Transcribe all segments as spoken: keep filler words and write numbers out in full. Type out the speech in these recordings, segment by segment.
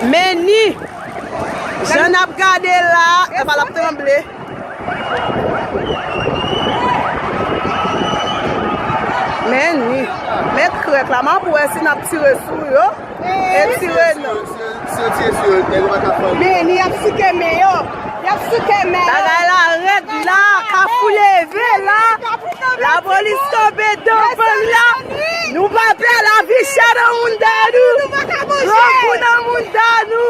Men ni, jan n ap gade la, epa l ap tranble. Men ni, men krèk la, m ap wè si n ap tire sou yo. E tire non. Si yo tire sou yo, nèg yo pa ka fè anyen. Men ni, y ap souke men yo. Y ap souke men yo. Bagay la rèd la, Kafou leve la. Lapolis kanpe devan la. Nou pa pè, lavi chè nan mounda nou. Grangou nan mounda nou.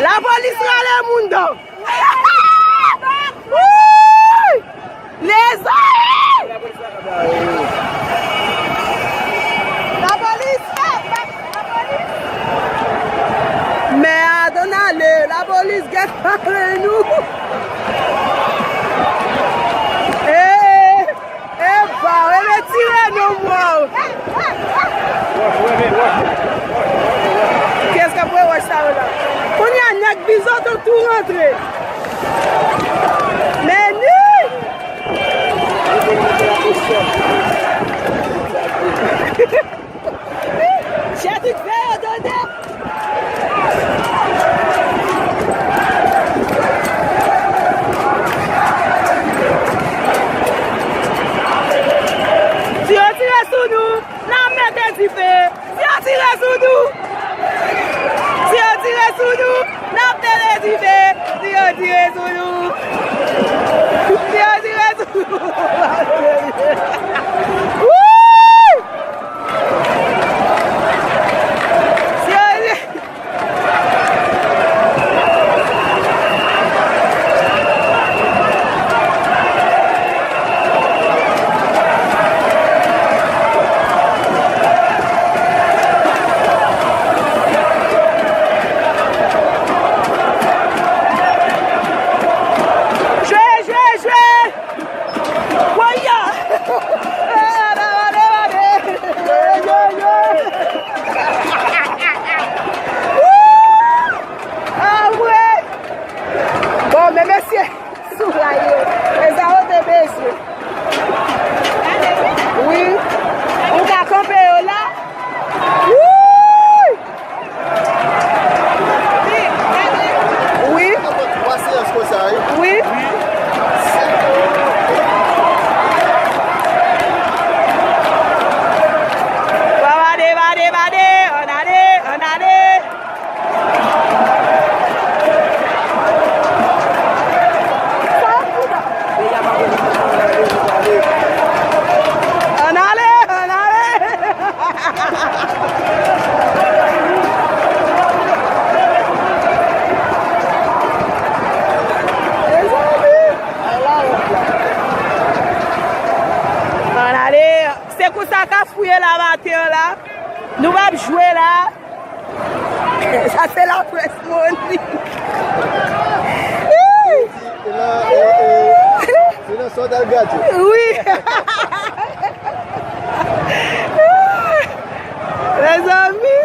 Lapolis rale mounda. Wouy! Lezanmi! Lapolis! Mè a, ann ale, lapolis gentan pare nou. Ee, epa, retire non, mwa. Kiyès k ap voye wòch sa yo la? Kounye a, nèg Bizoto tou rantre. Men ni! Jezi, veye, tande! Si yo tire sou nou, n a mete dife. Si yo tire sou nou, si yo tire sou nou, n ap mete dife. Si yo tire sou nou, si yo tire sou nou. Wouy! Si yo tire Jwe, jwe, jwe! Woya! Woo! Ah, wi! Bon, men mesye, sou la yo. E sa yo te bezwen. Wi. Ou ka kanpe yo la. Wouy! Wi. Twa seyans konsa, wi. Wi. Bade, bade, bade. Ann ale, ann ale. Ann ale, ann ale. Ann ale. Se konsa Kafou ye la maten an la. Nou p ap jwe la. Sa se laprès moni. Se nan, e, e, se nan sa w t al grate. Wi. Mezanmi.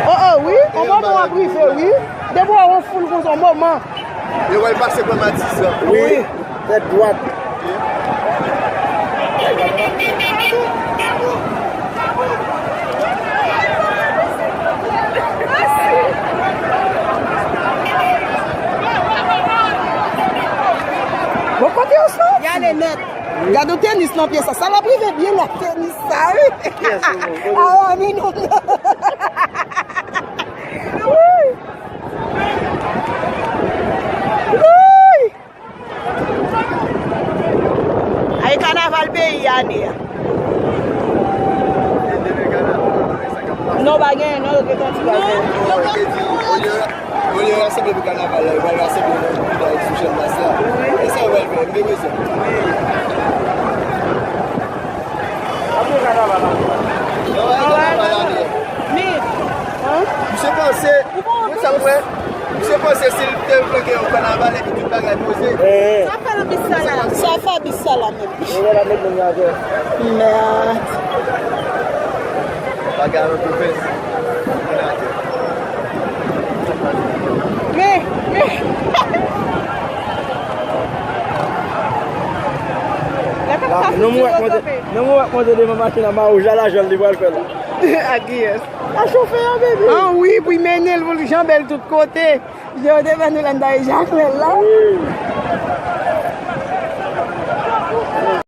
Oh, oh, wi. On moman w ap rive, wi. Depi w wè yon foul konsa, on moman. Yo wè l pase pran Matizan. Wi, tèt dwat. Bon, kote yo soti? Y ale nèt. Gade tenis nan pye sa. Sa l ap rive byen nan tenis sa, wi. Kiyès ou bon? Awa, mi non. Wi. Wi. Ay, kanaval peyi ane a. Non, pa genyen, non, yo te konn ti bagay. Olye yo rasanble pou kanaval la, yo pral rasanble nan Bouda sou Chanmas la. E sa yo pral fè, m te bezwen. Apre kanaval la. Non, e kanaval la, men. Men, misye panse, mwen sa m wè, misye panse si l te flanke yon kanaval epi tout bagay poze. Sa fè nan bis sa la. Sa fè bis sa la menm. Mwen la met moun yo atè. Mèd. Bagay an pwovens. Moun atè. Men, men. Non, mwen wè k monte, non, mwen wè k monte devan machin nan, Mawoja, lajan li pral fè la. Ak kiyès? A chofè a, bebe. An wi, pou l mennen l, pou l janbe l tout kote. Jan yo te fè nou lè n t al Jakmèl la. Wi.